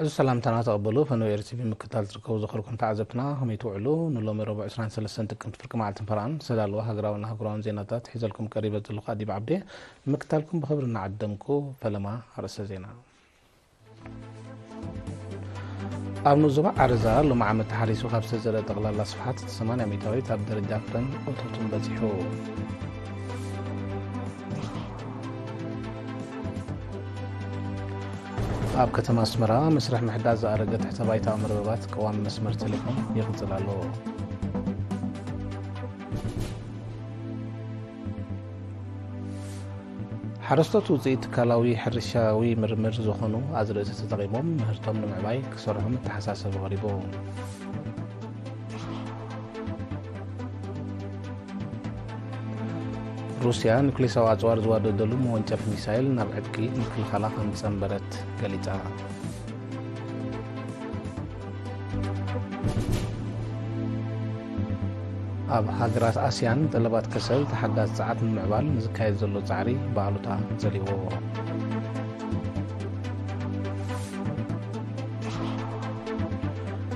እዚ ሰላምታና ተቐበሉ። ፈነው ኤር ቲ ቪ ምክታል ትርከቡ ዝኸርኩም ተዓዘብትና ከመይ ትውዕሉ? ንሎሚ ረቡዕ ዕስራን ሰለስተን ጥቅምቲ ፍርቂ መዓልትን ፈረቓን ዝተዳለወ ሃገራውን ኣህጉራውን ዜናታት ሒዘልኩም ቀሪበ ዘለኹ ኣዲብ ዓብዴ። ምክታልኩም ብኽብሪ እናዓደምኩ፣ ፈለማ ኣርእስተ ዜና። ኣብ ንኡስ ዞባ ዓረዛ ሎሚ ዓመት ተሓሪሱ ካብ ዝተዘርአ ጠቕላላ ስፍሓት ሰማንያ ሚእታዊት ኣብ ደረጃ ፍረን እቶትን በጺሑ። ኣብ ከተማ ኣስመራ መስርሕ ምሕዳስ ዝኣረገ ትሕተ ባይታዊ መርበባት ቀዋሚ መስመር ቴሌፎን ይቕጽል ኣሎ። ሓረስቶት ውፅኢት ትካላዊ ሕርሻዊ ምርምር ዝኾኑ ኣዝርእቲ ተጠቒሞም ምህርቶም ንምዕባይ ክሰርሑ መተሓሳሰቢ ቀሪቡ። ሩስያ ኒኩሌሳዊ ኣፅዋር ዝዋደደሉ መወንጨፊ ሚሳይል ናብ ዕጥቂ ምክልኻላ ከም ዝፀንበረት ገሊፃ። ኣብ ሃገራት ኣስያን ጠለባት ከሰል ተሓዳስ ጸዓት ንምምዕባል ንዝካየድ ዘሎ ጻዕሪ ብኣሉታ ጸሊዎ።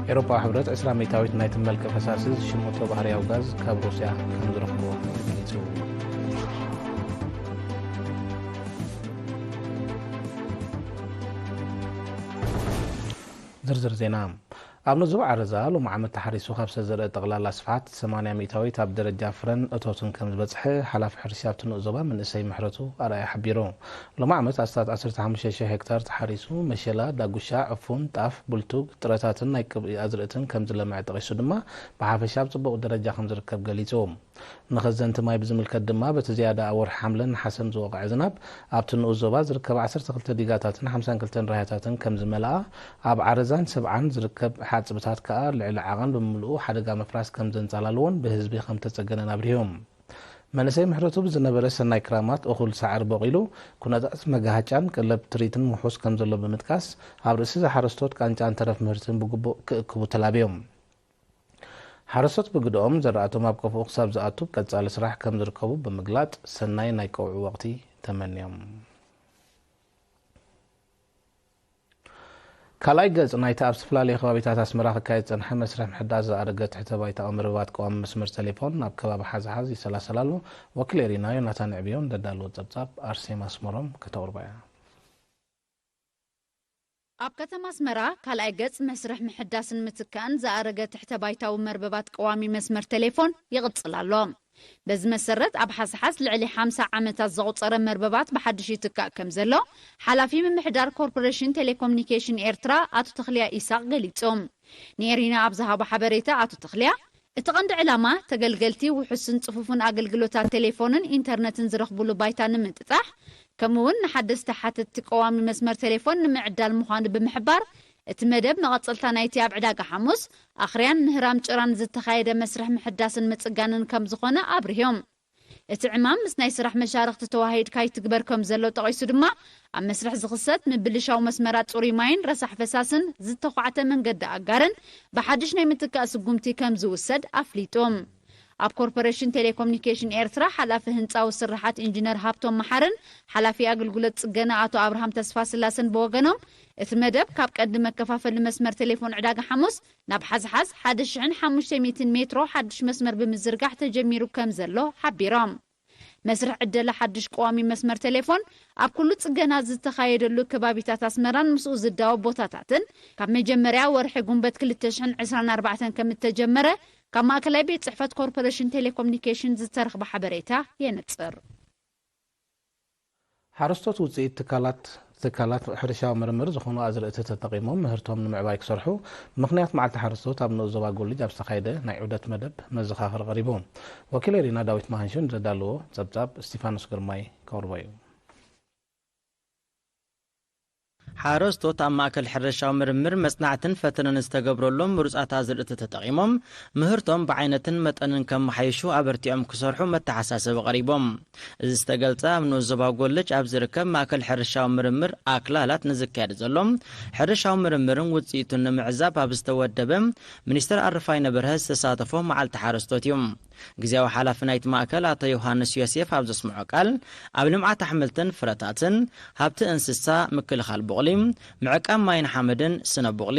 ኤውሮጳዊ ሕብረት ዕስራ ሚእታዊት ናይቲ መልክዕ ፈሳሲ ዝሽመቶ ባህርያዊ ጋዝ ካብ ሩስያ ከም ዝረኽቦ ገሊጹ። ዝርዝር ዜና። ኣብ ንኡስ ዞባ ዓረዛ ሎሚ ዓመት ተሓሪሱ ካብ ዝተዘርአ ጠቕላላ ስፍሓት ሰማንያ ሚእታዊት ኣብ ደረጃ ፍረን እቶትን ከም ዝበጽሐ ሓላፊ ሕርሻ ኣብቲ ንኡስ ዞባ መንእሰይ ምሕረቱ ኣርኣያ ሓቢሩ። ሎሚ ዓመት ኣስታት ዓሰርተ ሓሙሽተ ሽሕ ሄክታር ተሓሪሱ መሸላ፣ ዳጉሻ፣ ዕፉን፣ ጣፍ፣ ቡልቱግ፣ ጥረታትን ናይ ቅብኢ ኣዝርእትን ከም ዝለምዐ ጠቒሱ ድማ ብሓፈሻ ኣብ ጽቡቕ ደረጃ ከም ዝርከብ ገሊጹ። ንኸዘንቲ ማይ ብዝምልከት ድማ፣ በቲ ዝያዳ ኣብ ወርሒ ሓምለን ነሓሰን ዝወቕዐ ዝናብ፣ ኣብቲ ንኡስ ዞባ ዝርከባ ዓሰርተ ክልተ ዲጋታትን ሓምሳን ክልተን ራያታትን ከም ዝመልኣ፣ ኣብ ዓረዛን ሰብዓን ዝርከብ ሓጽብታት ከኣ ልዕሊ ዓቐን ብምልኡ ሓደጋ ምፍራስ ከም ዘንጸላለዎን ብህዝቢ ከም ተጸገነን ኣብሪሁ። መንእሰይ ምሕረቱ ብዝነበረ ሰናይ ክራማት እኹል ሳዕሪ ቦቒሉ፣ ኩነታት መጋሃጫን ቀለብ ትርኢትን ውሑስ ከም ዘሎ ብምጥቃስ፣ ኣብ ርእሲ እዚ ሓረስቶት ቃንጫን ተረፍ ምህርትን ብግቡእ ክእክቡ ተላብዮም። ሓረስቶት ብግደኦም፣ ዘራእቶም ኣብ ቆፎኡ ክሳብ ዝኣቱ፣ ቀጻሊ ስራሕ ከም ዝርከቡ ብምግላጽ፣ ሰናይ ናይ ቀውዒ ወቕቲ ተመንዮም። ካልኣይ ገጽ ናይቲ ኣብ ዝተፈላለዩ ከባቢታት ኣስመራ ክካየድ ዝጸንሐ መስርሕ ምሕዳስ ዝኣረገ ትሕተ ባይታዊ መርበባት ቀዋሚ መስመር ቴሌፎን፣ ኣብ ከባቢ ሓዝሓዝ ይሰላሰል ኣሎ። ወኪል ኤሪና ዮናታን ዕብዮን ዘዳለዎ ጸብጻብ፣ ኣርሴማ ኣስመሮም ከተቕርቦ እያ። ኣብ ከተማ ኣስመራ ካልኣይ ገጽ መስርሕ ምሕዳስን ምትካእን ዝኣረገ ትሕተ ባይታዊ መርበባት ቀዋሚ መስመር ቴሌፎን ይቕጽል ኣሎ። በዚ መሰረት፣ ኣብ ሓስሓስ ልዕሊ ሓምሳ ዓመታት ዘቑጸረ መርበባት ብሓድሽ ይትካእ ከም ዘሎ፣ ሓላፊ ምምሕዳር ኮርፖሬሽን ቴሌኮሙኒኬሽን ኤርትራ ኣቶ ተኽልያ ኢሳቕ ገሊጹ። ንኤሪና ኣብ ዝሃቦ ሓበሬታ ኣቶ ተኽልያ፣ እቲ ቀንዲ ዕላማ፣ ተገልገልቲ ውሑስን ጽፉፍን ኣገልግሎታት ቴሌፎንን ኢንተርነትን ዝረኽብሉ ባይታ ንምጥጣሕ፣ ከምኡ'ውን ንሓደስቲ ሓተትቲ ቀዋሚ መስመር ቴሌፎን ንምዕዳል ምዃኑ ብምሕባር፣ እቲ መደብ መቐጸልታ ናይቲ ኣብ ዕዳጋ ሓሙስ ኣኽርያን ምህራም ጭራን ዝተኻየደ መስርሕ ምሕዳስን ምጽጋንን ከም ዝኾነ ኣብሪሆም። እቲ ዕማም ምስ ናይ ስራሕ መሻርኽቲ ተወሃሂድካ ይትግበር ከም ዘሎ ጠቒሱ ድማ፣ ኣብ መስርሕ ዝኽሰት ምብልሻው መስመራት ጽሩይ ማይን ረሳሕ ፈሳስን ዝተዃዕተ መንገዲ ኣጋርን ብሓድሽ ናይ ምትካእ ስጉምቲ ከም ዝውሰድ ኣፍሊጡ። ኣብ ኮርፖሬሽን ቴሌኮሙኒኬሽን ኤርትራ ሓላፊ ህንጻዊ ስርሓት ኢንጂነር ሃብቶም መሓርን ሓላፊ ኣገልግሎት ጽገና ኣቶ ኣብርሃም ተስፋስላሰን ብወገኖም፣ እቲ መደብ ካብ ቀንዲ መከፋፈሊ መስመር ቴሌፎን ዕዳጋ ሓሙስ ናብ ሓዝሓዝ ሓደ ሽሕን ሓሙሽተ ሚእትን ሜትሮ ሓድሽ መስመር ብምዝርጋሕ ተጀሚሩ ከም ዘሎ ሓቢሮም። መስርሕ ዕደላ ሓድሽ ቀዋሚ መስመር ቴሌፎን ኣብ ኩሉ ጽገና ዝተኻየደሉ ከባቢታት ኣስመራን ምስኡ ዝዳወብ ቦታታትን ካብ መጀመርያ ወርሒ ጉንበት ክልተ ሽሕን ዕስራን ኣርባዕተን ከም እተጀመረ ካብ ማእከላይ ቤት ጽሕፈት ኮርፖሬሽን ቴሌኮሙኒኬሽን ዝተረኽበ ሓበሬታ የነጽር። ሓረስቶት ውጽኢት ትካላት ትካላት ሕርሻዊ ምርምር ዝኾኑ ኣዝርእቲ ተጠቒሞም ምህርቶም ንምዕባይ ክሰርሑ ምኽንያት መዓልቲ ሓረስቶት ኣብ ንኡስ ዞባ ጎልጅ ኣብ ዝተኻየደ ናይ ዑደት መደብ መዘኻኽር ቀሪቡ። ወኪል ኤሪና ዳዊት መሃንሹ ንዘዳለዎ ጸብጻብ እስቲፋኖስ ግርማይ ከቕርቦ እዩ። ሓረስቶት ኣብ ማእከል ሕርሻዊ ምርምር መጽናዕትን ፈተነን ዝተገብረሎም ምሩጻት ኣዝርእቲ ተጠቒሞም ምህርቶም ብዓይነትን መጠንን ከመሓይሹ ኣበርቲዖም ክሰርሑ መተሓሳሰቢ ቀሪቦም። እዚ ዝተገልጸ ኣብ ንኡስ ዞባ ጎልጅ ኣብ ዝርከብ ማእከል ሕርሻዊ ምርምር ኣክላላት ንዝካየድ ዘሎ ሕርሻዊ ምርምርን ውጽኢቱን ንምዕዛብ ኣብ ዝተወደበ ሚኒስትር ኣረፋይነ በርሀ ዝተሳተፎ መዓልቲ ሓረስቶት እዩ። ግዜያዊ ሓላፊ ናይቲ ማእከል ኣቶ ዮሃንስ ዮሴፍ ኣብ ዘስምዖ ቃል፣ ኣብ ልምዓት ኣሕምልትን ፍረታትን፣ ሃብቲ እንስሳ፣ ምክልኻል ቡቕሊ፣ ምዕቃብ ማይን ሓመድን፣ ስነ ቡቕሊ፣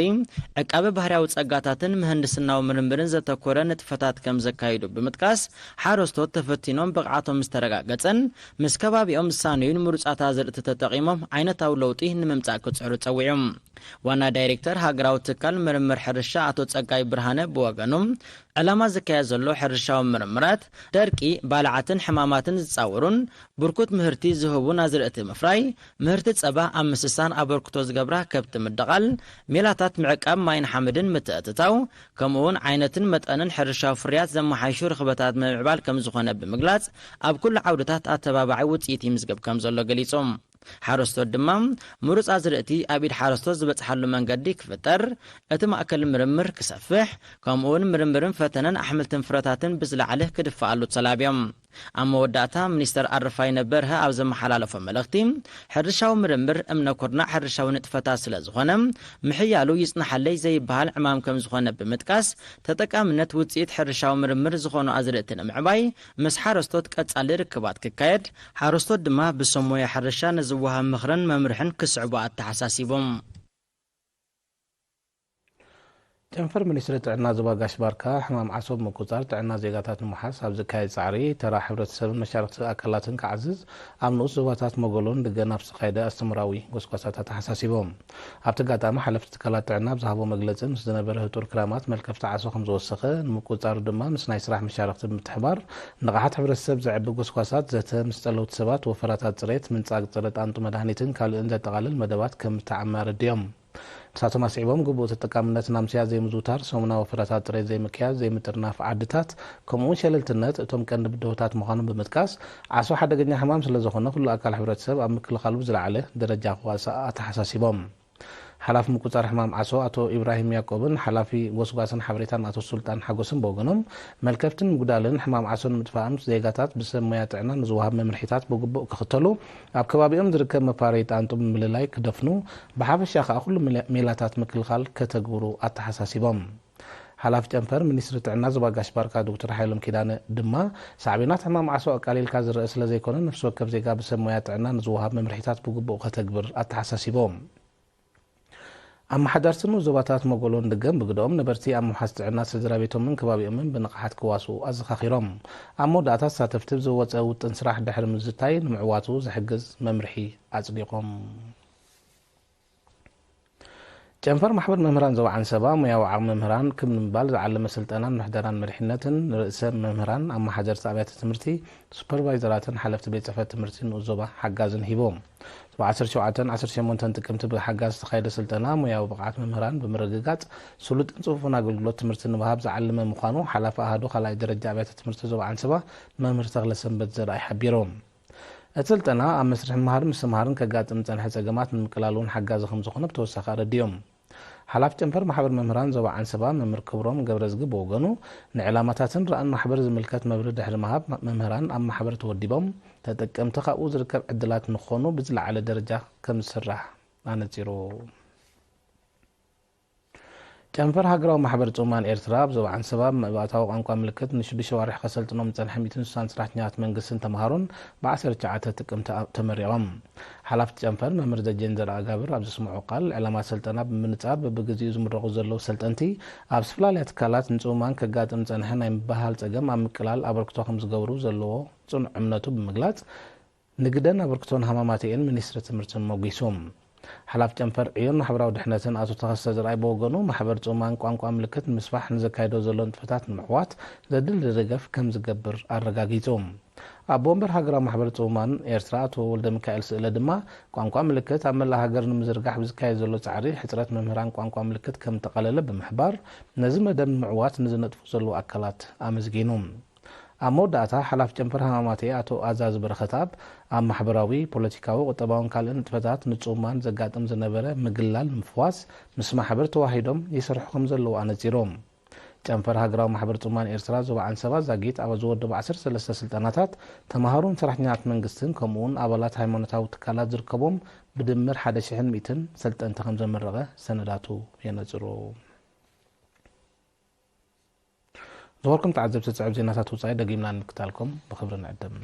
ዕቃበ ባህርያዊ ጸጋታትን ምህንድስናዊ ምርምርን ዘተኮረ ንጥፈታት ከም ዘካይዱ ብምጥቃስ፣ ሓረስቶት ተፈቲኖም ብቕዓቶም ምስ ተረጋገጸን ምስ ከባቢኦም ዝሳነዩን ምሩጻት ኣዝርእቲ ተጠቒሞም ዓይነታዊ ለውጢ ንምምጻእ ክጽዕሩ ጸዊዑ። ዋና ዳይሬክተር ሃገራዊ ትካል ምርምር ሕርሻ ኣቶ ጸጋይ ብርሃነ ብወገኑ፣ ዕላማ ዝካየድ ዘሎ ሕርሻዊ ምርምራት፣ ደርቂ፣ ባልዓትን ሕማማትን ዝጻወሩን ብርኩት ምህርቲ ዝህቡን ኣዝርእቲ ምፍራይ፣ ምህርቲ ጸባ ኣብ ምስሳን ኣበርክቶ ዝገብራ ከብቲ ምድቓል፣ ሜላታት ምዕቃብ ማይን ሓመድን ምትእትታው፣ ከምኡ'ውን ዓይነትን መጠንን ሕርሻዊ ፍርያት ዘመሓይሹ ርኽበታት ምምዕባል ከም ዝኾነ ብምግላጽ፣ ኣብ ኩሉ ዓውድታት ኣተባባዒ ውጽኢት ይምዝገብ ከም ዘሎ ገሊጹ። ሓረስቶት ድማ ምሩጽ ኣዝርእቲ ኣብ ኢድ ሓረስቶት ዝበጽሓሉ መንገዲ ክፍጠር፣ እቲ ማእከል ምርምር ክሰፍሕ፣ ከምኡ'ውን ምርምርን ፈተነን ኣሕምልትን ፍረታትን ብዝለዓለ ክድፈኣሉ ተላብዮም። ኣብ መወዳእታ ሚኒስተር ኣረፋይነ በርሀ ኣብ ዘመሓላለፎ መልእኽቲ፣ ሕርሻዊ ምርምር እምነ ኩርናዕ ሕርሻዊ ንጥፈታት ስለ ዝኾነ፣ ምሕያሉ ይጽናሓለይ ዘይበሃል ዕማም ከም ዝኾነ ብምጥቃስ፣ ተጠቃምነት ውጽኢት ሕርሻዊ ምርምር ዝኾኑ ኣዝርእቲ ንምዕባይ ምስ ሓረስቶት ቀጻሊ ርክባት ክካየድ፣ ሓረስቶት ድማ ብሰብ ሞያ ሕርሻ ንዝወሃብ ምኽርን መምርሕን ክስዕቡ ኣተሓሳሲቦም። ጨንፈር ሚኒስትሪ ጥዕና ዞባ ጋሽ ባርካ ሕማም ዓሶ ብምቁጻር ጥዕና ዜጋታት ንምሓዝ ኣብ ዝካየድ ጻዕሪ ተራ ሕብረተሰብን መሻርክቲ ኣካላትን ክዓዝዝ ኣብ ንኡስ ዞባታት መጎሎን ድገን ኣብ ዝተኻየደ ኣስተምራዊ ጎስጓሳት ኣተሓሳሲቦም። ኣብቲ ኣጋጣሚ ሓለፍቲ ትካላት ጥዕና ኣብ ዝሃቦ መግለጺ ምስ ዝነበረ ህጡር ክራማት መልከፍቲ ዓሶ ከም ዝወሰኸ ንምቁጻሩ ድማ ምስ ናይ ስራሕ መሻርክቲ ብምትሕባር ንቕሓት ሕብረተሰብ ዘዕቢ ጎስጓሳት ዘተ ምስ ጸለውቲ ሰባት ወፈራታት ጽሬት ምንጻግ ጸረ ጣንጡ መድሃኒትን ካልእን ዘጠቓልል መደባት ከም እተዓመ ኣረዲኦም። ንሳቶም ኣስዒቦም፣ ግቡእ ተጠቃምነትን ኣምስያ ዘይምዝውታር፣ ሰሙናዊ ፍረታት ጥሬት ዘይምክያድ፣ ዘይምጥርናፍ ዓድታት፣ ከምኡ'ውን ሸለልትነት እቶም ቀንዲ ብድሆታት ምዃኖም ብምጥቃስ፣ ዓሶ ሓደገኛ ሕማም ስለዝኾነ ኩሉ ኣካል ሕብረተሰብ ኣብ ምክልኻሉ ብዝለዓለ ደረጃ ክዋሳእ ኣተሓሳሲቦም። ሓላፊ ምቁጻር ሕማም ዓሶ ኣቶ ኢብራሂም ያቆብን ሓላፊ ጎስጓስን ሓበሬታን ኣቶ ሱልጣን ሓጎስን ብወገኖም፣ መልከፍትን ምጉዳልን ሕማም ዓሶ ንምጥፋእን ዜጋታት ብሰብ ሞያ ጥዕና ንዝወሃብ መምርሒታት ብግቡእ ክኽተሉ፣ ኣብ ከባቢኦም ዝርከብ መፋረዪ ጣንጡ ብምልላይ ክደፍኑ፣ ብሓፈሻ ከኣ ኩሉ ሜላ-፣ ሜላታት ምክልኻል ከተግብሩ ኣተሓሳሲቦም። ሓላፊ ጨንፈር ሚኒስትሪ ጥዕና ዞባ ጋሽ ባርካ ዶክተር ሓይሎም ኪዳነ ድማ፣ ሳዕቤናት ሕማም ዓሶ ኣቃሊልካ ዝረአ ስለ ዘይኮነ፣ ነፍሲ ወከፍ ዜጋ ብሰብ ሞያ ጥዕና ንዝወሃብ መምርሒታት ብግቡእ ከተግብር ኣተሓሳሲቦም። ኣመሓዳርቲ ንኡስ ዞባታት መጎሎን ድገን ብግደኦም፣ ነበርቲ ኣብ ምውሓስ ጥዕና ስድራ ቤቶምን ከባቢኦምን ብንቕሓት ክዋስኡ ኣዘኻኺሮም። ኣብ መወዳእታ፣ ተሳተፍቲ ብዝወጸ ውጥን ስራሕ ድሕሪ ምዝታይ፣ ንምዕዋቱ ዝሕግዝ መምርሒ ኣጽዲቖም። ጨንፈር ማሕበር መምህራን ዞባ ዓንሰባ፣ ሞያዊ ዓቕሚ መምህራን ክብ ንምባል ዝዓለመ ስልጠናን ምሕደራን መሪሕነትን ንርእሰ መምህራን፣ ኣመሓደርቲ ኣብያተ ትምህርቲ፣ ሱፐርቫይዘራትን ሓለፍቲ ቤት ጽሕፈት ትምህርቲ ንኡስ ዞባ ሓጋዝን ሂቦም። ብ ዓሰርተ ሸውዓተን ዓሰርተ ሸሞንተን ጥቅምቲ ብሓጋዝ ዝተኻየደ ስልጠና፣ ሞያዊ ብቕዓት መምህራን ብምርግጋጽ፣ ስሉጥን ጽፉፍን ኣገልግሎት ትምህርቲ ንምሃብ ዝዓለመ ምዃኑ፣ ሓላፊ ኣሃዱ ካልኣይ ደረጃ ኣብያተ ትምህርቲ ዞባ ዓንሰባ፣ መምህር ተኽለሰንበት ዘርኣይ ሓቢሮም። እቲ ስልጠና፣ ኣብ መስርሕ ምምሃር ምስትምሃርን ከጋጥም ዝጸንሐ ጸገማት ንምቅላል እውን ሓጋዚ ከም ዝኾነ ብተወሳኺ ኣረዲኦም። ሓላፊ ጨንፈር ማሕበር መምህራን ዞባ ዓንሰባ መምህር ክብሮም ገብረዝጊ ብወገኑ፣ ንዕላማታትን ራእን ማሕበር ዝምልከት መብርሂ ድሕሪ ምሃብ፣ መምህራን ኣብ ማሕበር ተወዲቦም ተጠቀምቲ ካብኡ ዝርከብ ዕድላት ንክኾኑ ብዝለዓለ ደረጃ ከም ዝስራሕ ኣነጺሩ። ጨንፈር ሃገራዊ ማሕበር ጽማን ኤርትራ ኣብ ዞባ ዓንሰባ ብመባእታዊ ቋንቋ ምልክት ንሽዱሽተ ኣዋርሕ ከሰልጥኖም ዝጸንሐ ሚእትን ስሳን ሰራሕተኛታት መንግስትን ተምሃሮን ብ ዓሰርተ ትሽዓተ ጥቅምቲ ተመሪቖም። ሓላፍቲ ጨንፈር መምህር ደጀን ዘርኣጋብር ኣብ ዘስምዖ ቃል፣ ዕላማ ስልጠና ብምንጻር በብግዜኡ ዝምረቑ ዘለዉ ሰልጠንቲ ኣብ ዝተፈላለያ ትካላት ንጽማን ከጋጥም ዝጸንሐ ናይ ምብህሃል ጸገም ኣብ ምቅላል ኣበርክቶ ከም ዝገብሩ ዘለዎ ጽኑዕ እምነቱ ብምግላጽ፣ ንግደን ኣበርክቶን ሃማማተኤን ሚኒስትሪ ትምህርትን ሞጒሱ። ሓላፊ ጨንፈር ዕዮን ማሕበራዊ ድሕነትን ኣቶ ተኸስተ ዘርኣይ ብወገኑ፣ ማሕበር ጽማን ቋንቋ ምልክት ንምስፋሕ ንዘካይዶ ዘሎ ንጥፈታት ንምዕዋት ዘድሊ ደገፍ ከም ዝገብር ኣረጋጊጹ። ኣቦ ወንበር ሃገራዊ ማሕበር ጽማን ኤርትራ ኣቶ ወልደሚካኤል ስእለ ድማ፣ ቋንቋ ምልክት ኣብ መላእ ሃገር ንምዝርጋሕ ብዝካየድ ዘሎ ጻዕሪ፣ ሕጽረት መምህራን ቋንቋ ምልክት ከም እተቓለለ ብምሕባር፣ ነዚ መደብ ንምዕዋት ንዝነጥፉ ዘለዉ ኣካላት ኣመስጊኑ። ኣብ መወዳእታ፣ ሓላፊ ጨንፈር ሃማማተኤ ኣቶ ኣዛዚ በረኸትኣብ፣ ኣብ ማሕበራዊ፣ ፖለቲካዊ፣ ቁጠባውን ካልእን ንጥፈታት ንጽማን ዘጋጥም ዝነበረ ምግላል ንምፍዋስ፣ ምስ ማሕበር ተዋሂዶም ይሰርሑ ከም ዘለዉ ኣነጺሮም። ጨንፈር ሃገራዊ ማሕበር ጽማን ኤርትራ ዞባ ዓንሰባ ዛጊት ኣብ ዝወደቡ ዓሰርተ ሰለስተ ስልጠናታት፣ ተምሃሮን ሰራሕተኛታት መንግስትን፣ ከምኡ'ውን ኣባላት ሃይማኖታዊ ትካላት ዝርከቦም ብድምር ሓደ ሽሕን ሚእትን ሰልጠንቲ ከም ዘመረቐ ሰነዳቱ የነጽሩ። ዝበልኩም ተዓዘብቲ፣ ጽዕብ ዜናታት ውጻኢ ደጊምና ንምክታልኩም ብኽብሪ ንዕድም።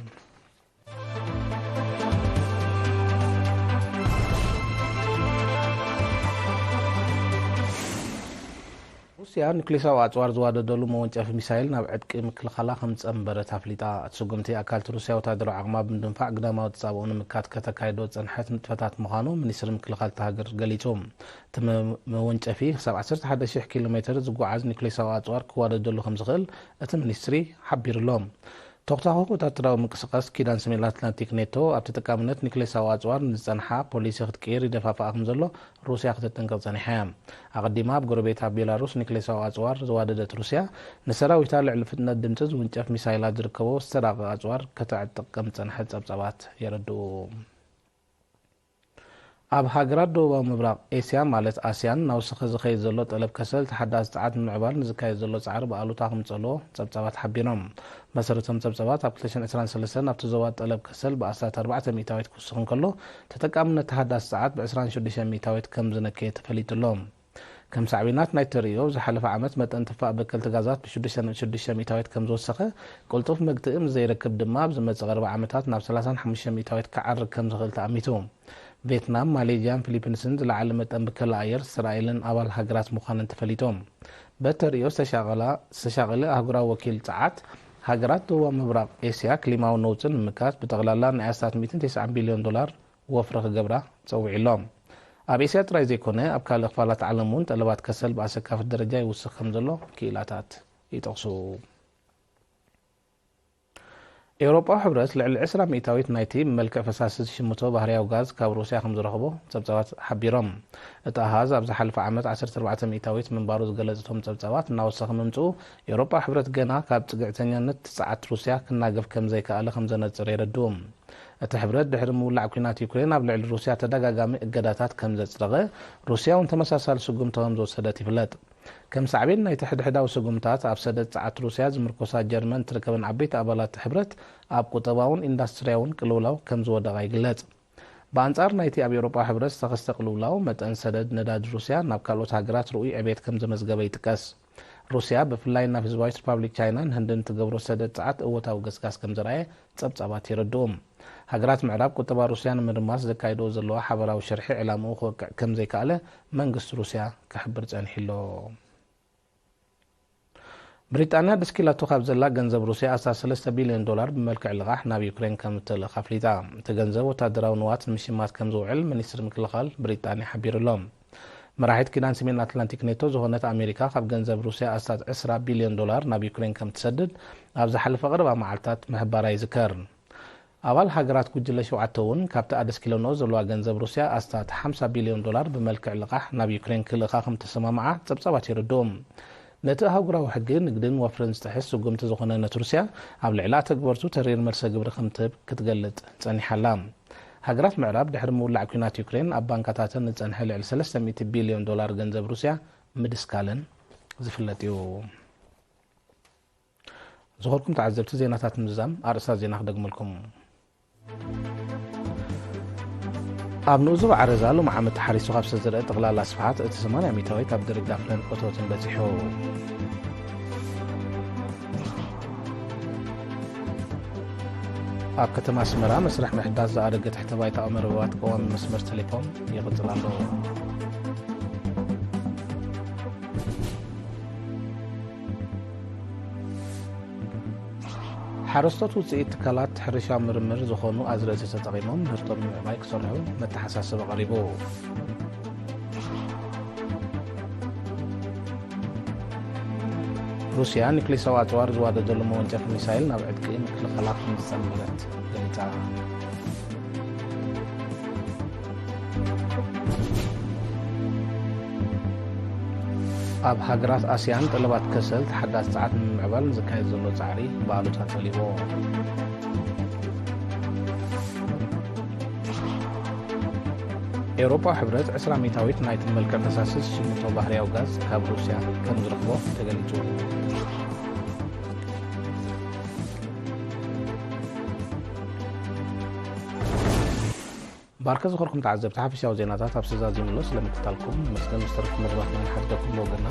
ሩስያ ኒክሌሳዊ ኣጽዋር ዝዋደደሉ መወንጨፊ ሚሳይል ናብ ዕጥቂ ምክልኻላ ከም ዝጸንበረት ኣፍሊጣ። እቲ ስጉምቲ፣ ኣካልቲ ሩስያ ወታደራዊ ዓቕማ ብምድንፋዕ ግዳማዊ ተጻብኦ ንምካት ከተካይዶ ዝጸንሐት ንጥፈታት ምዃኑ ሚኒስትሪ ምክልኻል እታ ሃገር ገሊጹ። እቲ መ-፣ መወንጨፊ ክሳብ ዓሰርተ ሓደ ሽሕ ኪሎ ሜትር ዝጓዓዝ ኒክሌሳዊ ኣጽዋር ክዋደደሉ ከም ዝኽእል እቲ ሚኒስትሪ ሓቢሩ ኣሎ። ተኹታኹ ወታደራዊ ምንቅስቃስ ኪዳን ሰሜን ኣትላንቲክ ኔቶ፣ ኣብ ተጠቃምነት ኒክሌሳዊ ኣጽዋር ንዝጸንሓ ፖሊሲ ክትቅይር ይደፋፍኣ ከም ዘሎ ሩስያ ከተጠንቅቕ ጸኒሓ እያ። ኣቐዲማ ኣብ ጎረቤታ ቤላሩስ ኒክሌሳዊ ኣጽዋር ዝዋደደት ሩስያ፣ ንሰራዊታ ልዕሊ ፍጥነት ድምጺ ዝውንጨፍ ሚሳይላት ዝርከቦ ዝተራቐቐ ኣጽዋር ከተዕጥቕ ከም ዝጸንሐት ጸብጻባት የረድኡ። ኣብ ሃገራት ደቡባዊ ምብራቕ ኤስያ ማለት ኣስያን ናውስኸ ዝኸይድ ዘሎ ጠለብ ከሰል ተሓዳሲ ጸዓት ንምዕባል ንዝካየድ ዘሎ ጻዕሪ ብኣሉታ ከም ዝጸልዎ ጸብጻባት ሓቢሮም። መሰረቶም ጸብጻባት ኣብ ክልተ ሽሕን ዕስራን ሰለስተን ኣብቲ ዞባ ጠለብ ከሰል ብኣስታት ኣርባዕተ ሚእታዊት ክውስኽ እንከሎ፣ ተጠቃምነት ተሓዳሲ ጸዓት ብ ዕስራን ሽዱሽተ ሚእታዊት ከም ዝነከየ ተፈሊጡ ኣሎ። ከም ሳዕቤናት ናይቲ ተርእዮ፣ ዝሓለፈ ዓመት መጠን ትፋእ በከልቲ ጋዛት ብ ሽዱሽተ ነጥቢ ሽዱሽተ ሚእታዊት ከም ዝወሰኸ፣ ቅልጡፍ መግትኢ ምስ ዘይረክብ ድማ፣ ኣብ ዝመጽእ ቀረባ ዓመታት ናብ ሰላሳን ሓሙሽተ ሚእታዊት ክዓርግ ከም ዝኽእል ተኣሚቱ። ቬትናም፣ ማሌዥያን ፊሊፒንስን ዝለዓለ መጠን ብከላ ኣየር ዝተራእየለን ኣባል ሃገራት ምዃነን ተፈሊጡ። በቲ ተርእዮ ዝተሻቐላ-፣ ዝተሻቐለ ኣህጉራዊ ወኪል ጸዓት፣ ሃገራት ደቡባዊ ምብራቕ ኤስያ ክሊማዊ ነውጺ ንምምካት ብጠቕላላ ናይ ኣስታት ሚእትን ተስዓን ቢልዮን ዶላር ወፍሪ ክገብራ ጸዊዑ ኣሎ። ኣብ ኤስያ ጥራይ ዘይኮነ፣ ኣብ ካልእ ክፋላት ዓለም እውን ጠለባት ከሰል ብኣሰካፊ ደረጃ ይውስኽ ከም ዘሎ ክኢላታት ይጠቕሱ። ኤውሮጳዊ ሕብረት ልዕሊ ዕስራ ሚእታዊት ናይቲ ብመልክዕ ፈሳሲ ዝሽምቶ ባህርያዊ ጋዝ ካብ ሩስያ ከም ዝረኽቦ ጸብጻባት ሓቢሮም። እቲ ኣሃዝ ኣብ ዝሓለፈ ዓመት ዓሰርተ ኣርባዕተ ሚእታዊት ምንባሩ ዝገለጹ እቶም ጸብጻባት፣ እናወሰኸ ምምጽኡ፣ ኤውሮጳዊ ሕብረት ገና ካብ ጽግዕተኛነት ጸዓት ሩስያ ክናገፍ ከም ዘይከኣለ ከም ዘነጽር የረድኡ። እቲ ሕብረት ድሕሪ ምውላዕ ኲናት ዩክሬን ኣብ ልዕሊ ሩስያ ተደጋጋሚ እገዳታት ከም ዘጽደቐ፣ ሩስያ እውን ተመሳሳሊ ስጉምቲ ከም ዝወሰደት ይፍለጥ። ከም ሳዕቤን ናይቲ ሕድሕዳዊ ስጉምታት፣ ኣብ ሰደድ ጸዓት ሩስያ ዝምርኮሳ ጀርመን ትርከበን ዓበይቲ ኣባላት እቲ ሕብረት ኣብ ቁጠባውን ኢንዳስትርያውን ቅልውላው ከም ዝወደቓ ይግለጽ። ብኣንጻር ናይቲ ኣብ ኤውሮጳ ሕብረት ዝተኸስተ ቅልውላው፣ መጠን ሰደድ ነዳዲ ሩስያ ናብ ካልኦት ሃገራት ርኡይ ዕቤት ከም ዘመዝገበ ይጥቀስ። ሩስያ ብፍላይ ናብ ህዝባዊት ሪፓብሊክ ቻይናን ህንድን ትገብሮ ሰደድ ጸዓት እወታዊ ገስጋስ ከም ዘርኣየ ጸብጻባት የረድኡ። ሃገራት ምዕራብ ቁጠባ ሩስያ ንምድማስ ዘካይድኦ ዘለዋ ሓበራዊ ሽርሒ ዕላምኡ ክወቅዕ ከም ዘይከኣለ መንግስቲ ሩስያ ክሕብር ጸኒሑ ኣሎ። ብሪጣንያ ደስኪላቶ ካብ ዘላ ገንዘብ ሩስያ ኣስታት ሰለስተ ቢልዮን ዶላር ብመልክዕ ልቓሕ ናብ ዩክሬን ከም እተልእኽ ኣፍሊጣ። እቲ ገንዘብ ወታደራዊ ንዋት ንምሽማት ከም ዝውዕል ሚኒስትሪ ምክልኻል ብሪጣንያ ሓቢሩ ኣሎ። መራሒት ኪዳን ሰሜን ኣትላንቲክ ኔቶ ዝኾነት ኣሜሪካ፣ ካብ ገንዘብ ሩስያ ኣስታት ዕስራ ቢልዮን ዶላር ናብ ዩክሬን ከም ትሰድድ ኣብ ዝሓለፈ ቀረባ መዓልታት ምሕባራ ይዝከር። ኣባል ሃገራት ጉጅለ ሸውዓተ እውን፣ ካብቲ ኣደስኪለንኦ ዘለዋ ገንዘብ ሩስያ ኣስታት ሓምሳ ቢልዮን ዶላር ብመልክዕ ልቓሕ ናብ ዩክሬን ክልእኻ ከም ተሰማምዓ ጸብጻባት የረድኡ። ነቲ ኣህጉራዊ ሕጊ ንግድን ወፍርን ዝጥሕስ ስጉምቲ ዝኾነ ነቲ ሩስያ፣ ኣብ ልዕሊ ኣተግበርቱ ተሪር መልሰ ግብሪ ከም ትህብ ክትገልጽ ጸኒሓ ኣላ። ሃገራት ምዕራብ ድሕሪ ምውላዕ ኲናት ዩክሬን፣ ኣብ ባንካታተን ዝጸንሐ ልዕሊ ሰለስተ ሚእቲ ቢልዮን ዶላር ገንዘብ ሩስያ ምድስካለን ዝፍለጥ እዩ። ዝኸርኩም ተዓዘብቲ፣ ዜናታት ምዝዛም ኣርእስታት ዜና ክደግመልኩም። ኣብ ንኡስ ዞባ ዓረዛ ሎም ዓመት ተሓሪሱ ካብ ዝተዘርአ ጠቕላላ ስፍሓት እቲ ሰማንያ ሚእታዊት ኣብ ደረጃ ፍረን እቶትን በጺሑ። ኣብ ከተማ ኣስመራ መስርሕ ምሕዳስ ዝኣረገ ትሕተ ባይታዊ መርበባት ቀዋሚ መስመር ቴሌኮም ይቕጽል ኣሎ። ሓረስቶት ውፅኢት ትካላት ሕርሻ ምርምር ዝኾኑ ኣዝርእቲ ተጠቒሞም ምህርቶም ንምዕባይ ክሰርሑ መተሓሳሰቢ ቀሪቡ። ሩስያ ኒክሌሳዊ ኣፅዋር ዝዋደደሉ መወንጨፊ ሚሳይል ናብ ዕጥቂ ምክልኻላ ከም ዝፀንበረት ገሊፃ። ኣብ ሃገራት ኣስያን ጠለባት ከሰል ተሓዳሲ ጸዓት ንምምዕባል ንዝካየድ ዘሎ ጻዕሪ ብኣሉታ ጸሊዎ። ኤውሮጳዊ ሕብረት ዕስራ ሚእታዊት ናይቲ መልክዕ ፈሳሲ ዝሽምቶ ባህርያዊ ጋዝ ካብ ሩስያ ከም ዝረኽቦ ተገሊጹ። ባርከ ዝኸርኩም ተዓዘብቲ፣ ሓፈሻዊ ዜናታት ኣብ ሰዛዚሙሎ ስለምክታልኩም ነመስገን። ምስ ተረፉ መደባትና ንሓድገኩም ብወገንና